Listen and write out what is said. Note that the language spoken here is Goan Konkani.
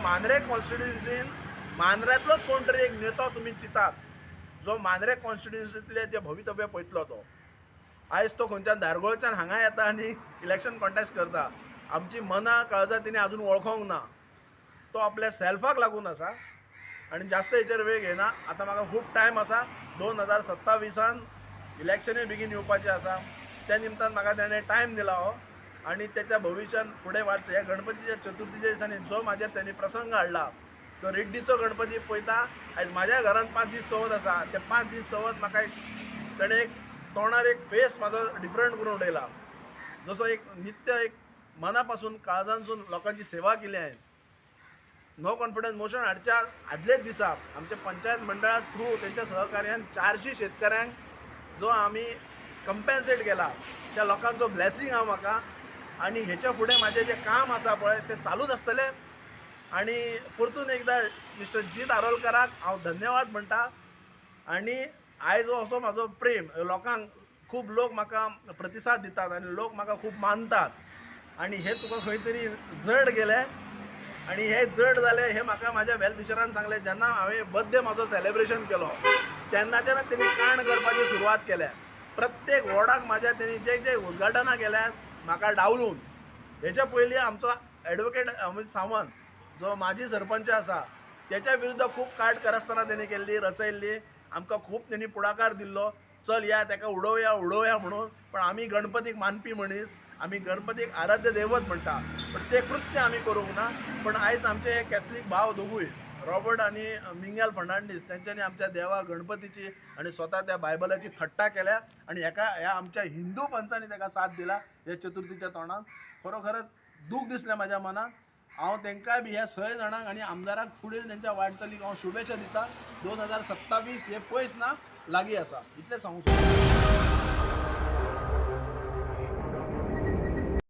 मांद्रे कॉन्स्टिट्युन्सीन मांद्र्यांतलोच कोण तरी एक नेतो तुमी चिंतात जो मांद्रे कॉन्स्टिट्युन्सींतले जे भवितव्य पळयतलो तो. आयज तो खंयच्यान धारगळच्यान हांगा येता आनी इलेक्शन कॉन्टेस्ट करता. आमची मनां काळजां तिणें आजून वळखोंक ना. तो आपल्या सेल्फाक लागून आसा आनी जास्त हेचेर वेळ घेयना. आतां म्हाका खूब टायम आसा. 2027 इलेक्शनूय बेगीन येवपाचें आसा. त्या निमतान म्हाका तेणें टायम दिला हो आनी तेच्या भविश्यान फुडें वाच ह्या गणपतीच्या चतुर्थीच्या दिसांनी जो म्हाजेर तेणी प्रसंग हाडला तो रेड्डीचो गणपती पळयता. आयज म्हाज्या घरान 5 दीस चवथ आसा. ते 5 दीस चवथ म्हाका एक तेणें एक तोंडार एक फेस म्हाजो डिफरंट करून उडयला. जसो एक नित्य एक मना पासून काळजांसून लोकांची सेवा केली हांवें. नो कॉन्फिडन्स मोशन हाडच्या आदलेच दिसा आमच्या पंचायत मंडळा थ्रू तेंच्या सहकार्यान 400 शेतकऱ्यांक जो आमी कंपेन्सेट केला त्या लोकांचो ब्लेसींग आहा म्हाका. आनी हेच्या फुडें म्हाजें जें काम आसा पळय तें चालूच आसतलें. आनी परतून एकदां मिस्टर जीत आरोलकराक हांव धन्यवाद म्हणटा. आनी आयज हो असो म्हाजो प्रेम लोकांक खूब लोक म्हाका प्रतिसाद दितात आनी लोक म्हाका खूब मानतात आनी हें तुका खंय तरी जड गेलें आनी हें जड जालें हें म्हाका म्हाज्या वेलविशरान सांगलें. जेन्ना हांवें बड्डे म्हाजो सेलेब्रेशन केलो तेन्नाच्यान तेणी काण करपाची सुरवात केल्या. प्रत्येक वॉर्डाक म्हाज्या तेणी जे जे उद्घाटनां केल्यात म्हाका डावलून. हेच्या पयलीं आमचो एडवोकेट अमीत सावंत जो माजी सरपंच आसा तेच्या विरुद्ध खूब काट कारस्थानां तेणी केल्ली रचयल्ली. आमकां खूब तेणी पुढाकार दिल्लो, चल या तेका उडोवया उडोवया म्हणून. पण आमी गणपतीक मानपी मनीस, आमी गणपतीक आराध्य दैवत म्हणटा, पण तें कृत्य आमी करूंक ना. पण आयज आमचे हे कॅथलीक भाव दोगूय रॉबर्ट आनी मिंगेल फर्नांडीस तेंच्यांनी आमच्या देवा गणपतीची आनी स्वता त्या बायबलाची थट्टा केल्या आनी हेका ह्या आमच्या हिंदू पंचांनी तेका साथ दिला ह्या चतुर्थीच्या तोंडान. खरोखरच दूख दिसलें म्हाज्या मनाक. हांव तेंकांय बी ह्या 6 जाणांक आनी आमदाराक फुडें तेंच्या वाटचालीक हांव शुभेच्छा दिता. 2027 हे पयस ना, लागीं आसा, इतलें सांगूंक सोदता.